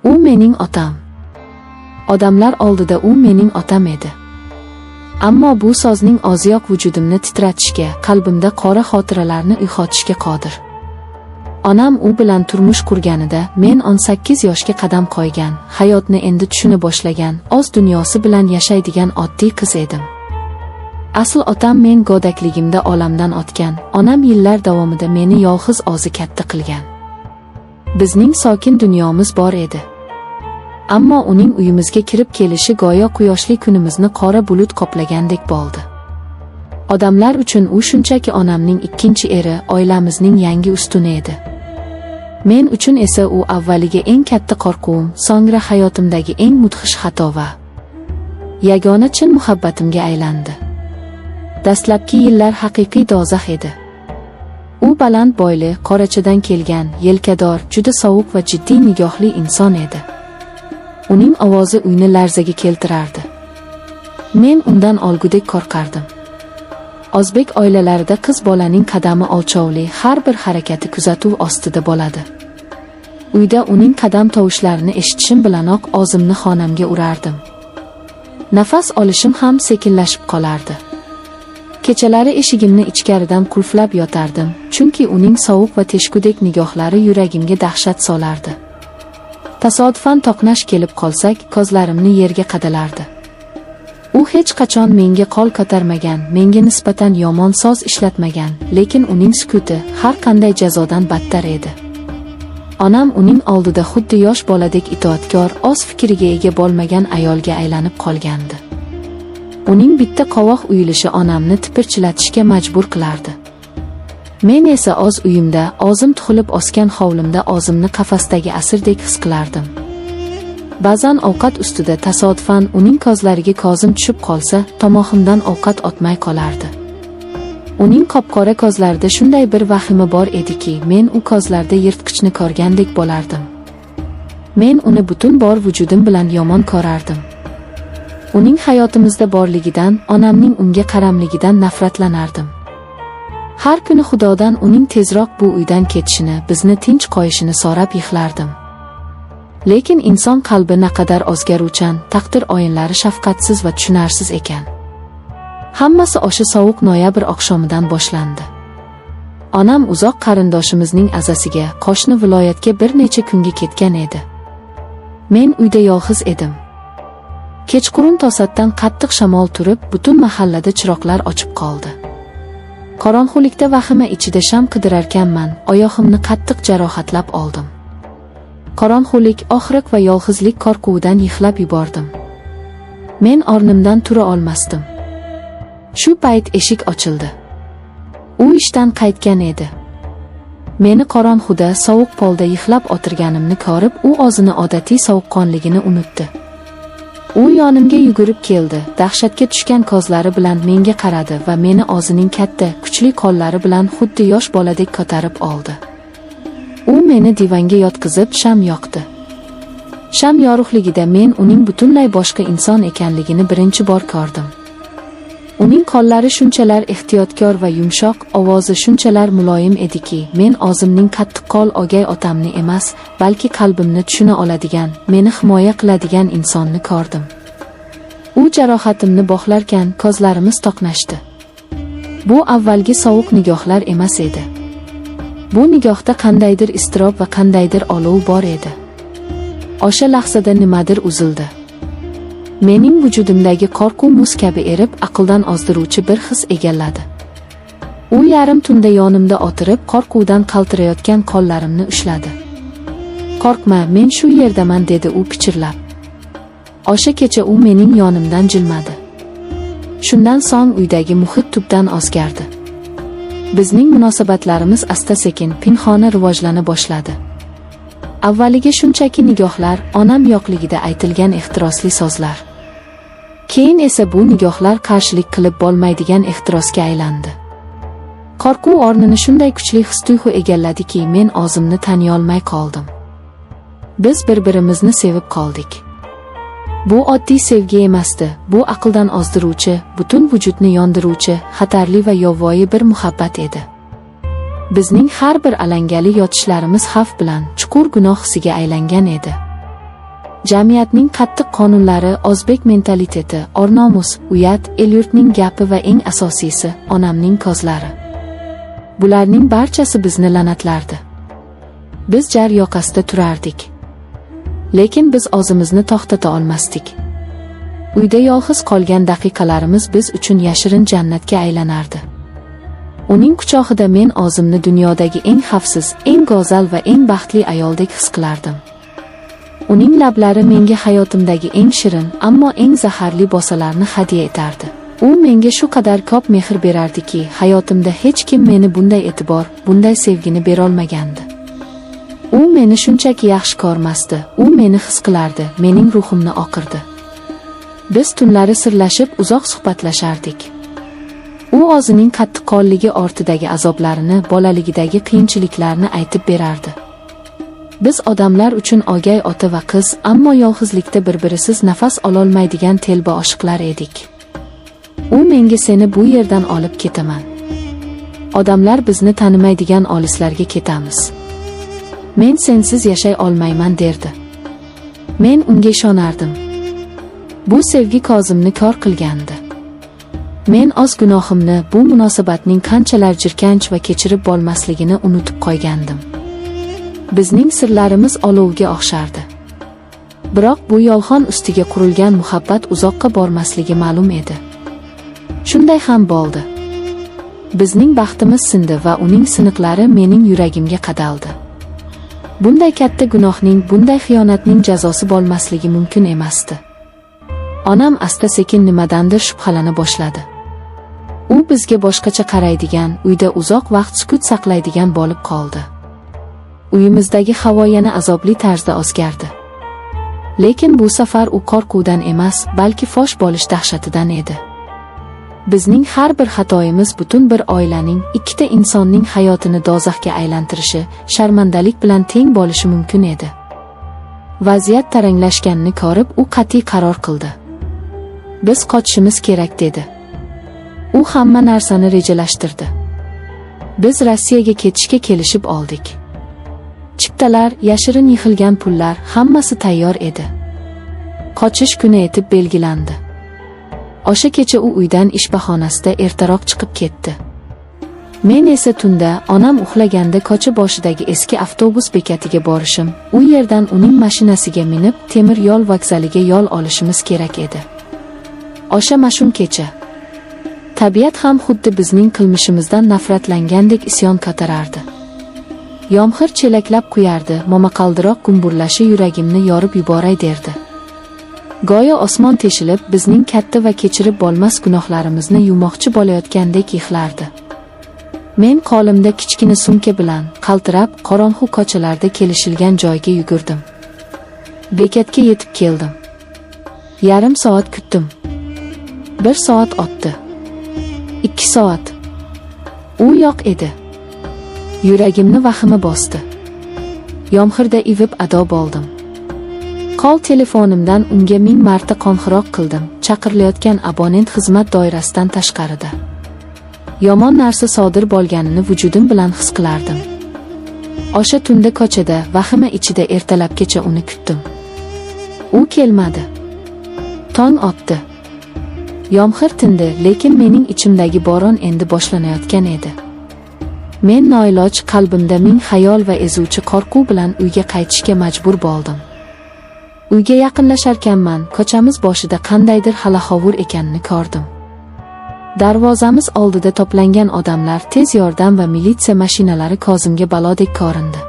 U mening otam. Odamlar oldida u mening otam edi. Ammo bu so'zning o'ziyoq vujudimni titratishga, qalbimda qora xotiralarni uyg'otishga qodir. Onam u bilan turmush qurganida men 18 yoshga qadam qo'ygan, hayotni endi tushuna boshlagan, o'z dunyosi bilan yashaydigan oddiy qiz edim. Asl otam men go'dakligimda olamdan o'tgan, onam yillar davomida meni yolg'iz o'zi katta qilgan. Bizning sokin dunyomiz bor edi. Ammo uning uyimizga kirib kelishi go'yo quyoshli kunimizni qora bulut qoplagandek bo'ldi. Odamlar uchun u shunchaki onamning ikkinchi eri, oilamizning yangi ustuni edi. Men uchun esa u avvaliga eng katta qo'rquvim, so'ngra hayotimdagi eng mudhish xato va yagona chin muhabbatimga aylandi. Dastlabki yillar haqiqiy do'zax edi. U baland bo'yli, qorachadan kelgan, yelkador, juda sovuq va jiddiy nigohli inson edi. Uning ovozi uyni larzaga keltirardi. Men undan olgudek qo'rqardim. O'zbek oilalarida qiz bolaning qadami o'lchovli, har bir harakati kuzatuv ostida bo'ladi. Uyda uning qadam tovushlarini eshitishim bilanoq o'zimni xonamga urardim. Nafas olishim ham sekinlashib qolardi. Kechalari eshigimni ichkaridan qulflab yotardim, chunki uning sovuq va teshkudek nigohlari yuragimga dahshat solardi. Tasodifan to'qnash kelib qolsak, ko'zlarimni yerga qadalardi. U hech qachon menga qo'l ko'tarmagan, menga nisbatan yomon so'z ishlatmagan, lekin uning sukuti har qanday jazodan battar edi. Onam uning oldida xuddi yosh boladek itoatkor, o'z fikriga ega bo'lmagan ayolga aylanib qolgandi. Uning bitta qovoq uyilishi onamni tipirchilatishga majbur qilardi. Men esa o'z uyimda, o'zim tug'ilib o'sgan hovlimda o'zimni qafasdagi asirdek his qilardim. Ba'zan ovqat ustida tasodifan uning ko'zlariga ko'zim tushib qolsa, tomog'imdan ovqat o'tmay qolardi. Uning qop-qora ko'zlarida shunday bir vahima bor ediki, men u ko'zlarda yirtqichni ko'rgandek bo'lardim. Men uni butun bor vujudim bilan yomon ko'rardim. Uning hayotimizda borligidan, onamning unga qaramligidan nafratlanardim. Har kuni Xudodan uning tezroq bu uydan ketishini, bizni tinch qo'yishini so'rab yig'lardim. Lekin inson qalbi naqadar o'zgaruvchan, taqdir o'yinlari shafqatsiz va tushunarsiz ekan. Hammasi o'sha sovuq noyabr oqshomidan boshlandi. Onam uzoq qarindoshimizning azasiga, qo'shni viloyatga bir necha kunga ketgan edi. Men uyda yolg'iz edim. Kechqurun to'satdan qattiq shamol turib, butun mahallada chiroqlar o'chib qoldi. Qorong'ulikda vahima ichida sham qidirarkanman, oyog'imni qattiq jarohatlab oldim. Qorong'ulik, og'riq va yolg'izlik qo'rquvidan yig'lab yubordim. Men o'rnimdan tura olmasdim. Shu payt eshik ochildi. U ishdan qaytgan edi. Meni qorong'uda, sovuq polda yig'lab o'tirganimni ko'rib, u o'zini odatiy sovuqqonligini unutdi. U yonimga yugurib keldi, dahshatga tushgan ko'zlari bilan menga qaradi va meni o'zining katta, kuchli qo'llari bilan xuddi yosh boladek ko'tarib oldi. U meni divanga yotqizib, sham yoqdi. Sham yorug'ligida men uning butunlay boshqa inson ekanligini birinchi bor ko'rdim. Uning qo'llari shunchalar ehtiyotkor va yumshoq, ovozi shunchalar muloyim ediki, men o'zimning qattiqqo'l o'gay otamni emas, balki qalbimni tushuna oladigan, meni himoya qiladigan insonni ko'rdim. U jarohatimni bog'larkan, ko'zlarimiz to'qnashdi. Bu avvalgi sovuq nigohlar emas edi. Bu nigohda qandaydir iztirob va qandaydir olov bor edi. O'sha lahzada nimadir uzildi. Mening vujudimdagi qo'rquv muz kabi erib, aqldan ozdiruvchi bir his egalladi. U yarim tunda yonimda o'tirib, qo'rquvdan qaltirayotgan qo'llarimni ushladi. "Qo'rqma, men shu yerdaman", dedi u pichirlab. O'sha kecha u mening yonimdan jilmadi. Shundan so'ng uydagi muhit tubdan o'zgardi. Bizning munosabatlarimiz asta-sekin, pinhona rivojlana boshladi. Avvaliga shunchaki nigohlar, onam yo'qligida aytilgan ehtirosli so'zlar. Keyin esa bu nigohlar qarshilik qilib bo'lmaydigan ehtirosga aylandi. Qo'rquv o'rnini shunday kuchli his-tuyg'u egalladiki, men o'zimni taniyolmay qoldim. Biz bir-birimizni sevib qoldik. Bu oddiy sevgi emasdi, bu aqldan ozdiruvchi, butun vujudni yondiruvchi, xatarli va yovvoyi bir muhabbat edi. Bizning har bir alangali yotishlarimiz xavf bilan chuqur gunoh hissiga aylangan edi. Jamiyatning qattiq qonunlari, o'zbek mentaliteti, or-nomus, uyat, el-yurtning gapi va eng asosiysi, onamning ko'zlari. Bularning barchasi bizni la'natlardi. Biz jar yoqasida turardik. Lekin biz o'zimizni to'xtata olmasdik. Uyda yolg'iz qolgan daqiqalarimiz biz uchun yashirin jannatga aylanardi. Uning quchog'ida men o'zimni dunyodagi eng xavfsiz, eng go'zal va eng baxtli ayoldek his qilardim. Uning lablari menga hayotimdagi eng shirin, ammo eng zaharli bo'salarni hadya etardi. U menga shu qadar ko'p mehr berardiki, hayotimda hech kim meni bunday e'tibor, bunday sevgini berolmagandi. U meni shunchaki yaxshi ko'rmasdi, u meni his qilardi, mening ruhimni o'qirdi. Biz tunlari sirlashib uzoq suhbatlashardik. U o'zining qattiqqo'lligi ortidagi azoblarini, bolaligidagi qiyinchiliklarni aytib berardi. Biz odamlar uchun o'gay ota va qiz, ammo yolg'izlikda bir-birisiz nafas ololmaydigan telba oshiqlar edik. U menga seni bu yerdan olib ketaman. Odamlar bizni tanimaydigan olislarga ketamiz. Men sensiz yashay olmayman derdi. Men unga ishonardim. Bu sevgi ko'zimni kor qilgandi. Men o'z gunohimni, bu munosabatning qanchalar jirkanch va kechirib bo'lmasligini unutib qo'ygandim. Bizning sirlarimiz olovga o'xshardi. Biroq bu yolg'on ustiga qurilgan muhabbat uzoqqa bormasligi ma'lum edi. Shunday ham bo'ldi. Bizning baxtimiz sindi va uning siniqlari mening yuragimga qadaldi. Bunday katta gunohning, bunday xiyonatning jazosi bo'lmasligi mumkin emasdi. Onam asta-sekin nimadandir shubhalana boshladi. U bizga boshqacha qaraydigan, uyda uzoq vaqt sukut saqlaydigan bo'lib qoldi. Uyimizdagi havo yana azobli tarzda o'zgardi. Lekin bu safar u qo'rquvdan emas, balki fosh bo'lish dahshatidan edi. Bizning har bir xatoyimiz butun bir oilaning, ikkita insonning hayotini do'zaxga aylantirishi, sharmandalik bilan teng bo'lishi mumkin edi. Vaziyat taranglashganini ko'rib, u qat'iy qaror qildi. Biz qochishimiz kerak dedi. U hamma narsani rejalashtirdi. Biz Rossiyaga ketishga kelishib oldik. Chiptalar, yashirin yig'ilgan pullar hammasi tayyor edi. Qochish kuni etib belgilandi. O'sha kecha u uydan ish bahonasida ertaroq chiqib ketdi. Men esa tunda onam uxlaganda ko'cha boshidagi eski avtobus bekatiga borishim, u yerdan uning mashinasiga minib, temir yo'l vokzaliga yo'l olishimiz kerak edi. O'sha mash'um kecha tabiat ham xuddi bizning qilmishimizdan nafratlangandek isyon ko'tarardi. Yomg'ir chelaklab quyardi, momaqaldiroq gumburlashi yuragimni yorib yuboray derdi. Go'yo osmon teshilib, bizning katta va kechirib bo'lmas gunohlarimizni yuvmoqchi bo'layotgandek yig'lardi. Men qo'limda kichkina sumka bilan qaltirab, qorong'u ko'chalarda kelishilgan joyga yugurdim. Bekatga yetib keldim. Yarim soat kutdim. 1 soat o'tdi. 2 soat. U yo'q edi. Yuragimni vahima bosdi. Yomg'irda ivib ado bo'ldim. Qo'l telefonimdan unga 1000 marta qo'ng'iroq qildim. Chaqirilayotgan abonent xizmat doirasidan tashqarida. Yomon narsa sodir bo'lganini vujudim bilan his qilardim. O'sha tunda ko'chada vahima ichida ertalabgacha uni kutdim. U kelmadi. Tong otdi. Yomg'ir tindi, lekin mening ichimdagi bo'ron endi boshlanayotgan edi. Men noiloj qalbimda ming xayol va ezuvchi qo'rquv bilan uyga qaytishga majbur bo'ldim. Uyga yaqinlasharkanman, ko'chamiz boshida qandaydir halahovur ekanini ko'rdim. Darvozamiz oldida to'plangan odamlar, tez yordam va militsiya mashinalari ko'zimga balodek ko'rindi.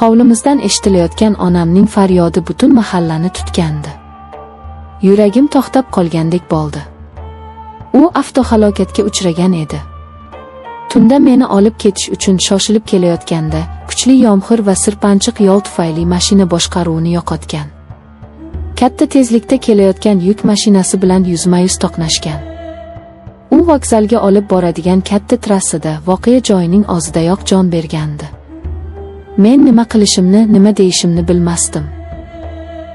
Hovlimizdan eshitilayotgan onamning faryodi butun mahallani tutgandi. Yuragim to'xtab qolgandek bo'ldi. U avtohalokatga uchragan edi. Tunda meni olib ketish uchun shoshilib kelayotganda, kuchli yomg'ir va sirpanchiq yo'l tufayli mashina boshqaruvini yo'qotgan. Katta tezlikda kelayotgan yuk mashinasi bilan yuzma-yuz to'qnashgan. U vokzalga olib boradigan katta trassada voqea joyining og'zidayoq jon bergandi. Men nima qilishimni, nima deyishimni bilmasdim.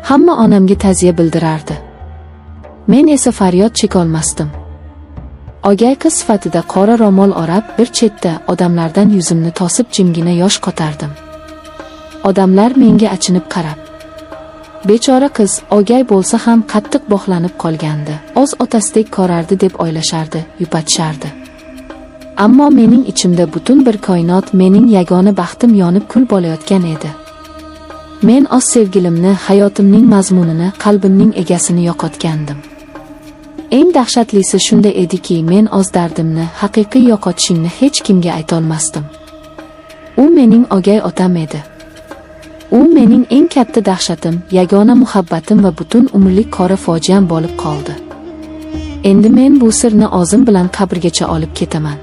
Hamma onamga ta'ziya bildirardi. Men esa faryod chekolmasdim. O'gay qiz sifatida qora ro'mol o'rab, bir chetda odamlardan yuzimni to'sib jimgina yosh qotardim. Odamlar menga achinib qarab, Bechora qiz o'gay bo'lsa ham qattiq bog'lanib qolgandi. O'z otasidek ko'rardi deb o'ylashardi, yupatishardi. Ammo mening ichimda butun bir koinot, mening yagona baxtim yonib kul bo'layotgan edi. Men o'z sevgilimni, hayotimning mazmunini, qalbimning egasini yo'qotgandim. Eng dahshatlisi shunda ediki, men o'z dardimni, haqiqiy yo'qotishimni hech kimga aytolmasdim. U mening o'gay otam edi. U mening eng katta dahshatim, yagona muhabbatim va butun umrlik qora fojiam bo'lib qoldi. Endi men bu sirni o'zim bilan qabrgacha olib ketaman.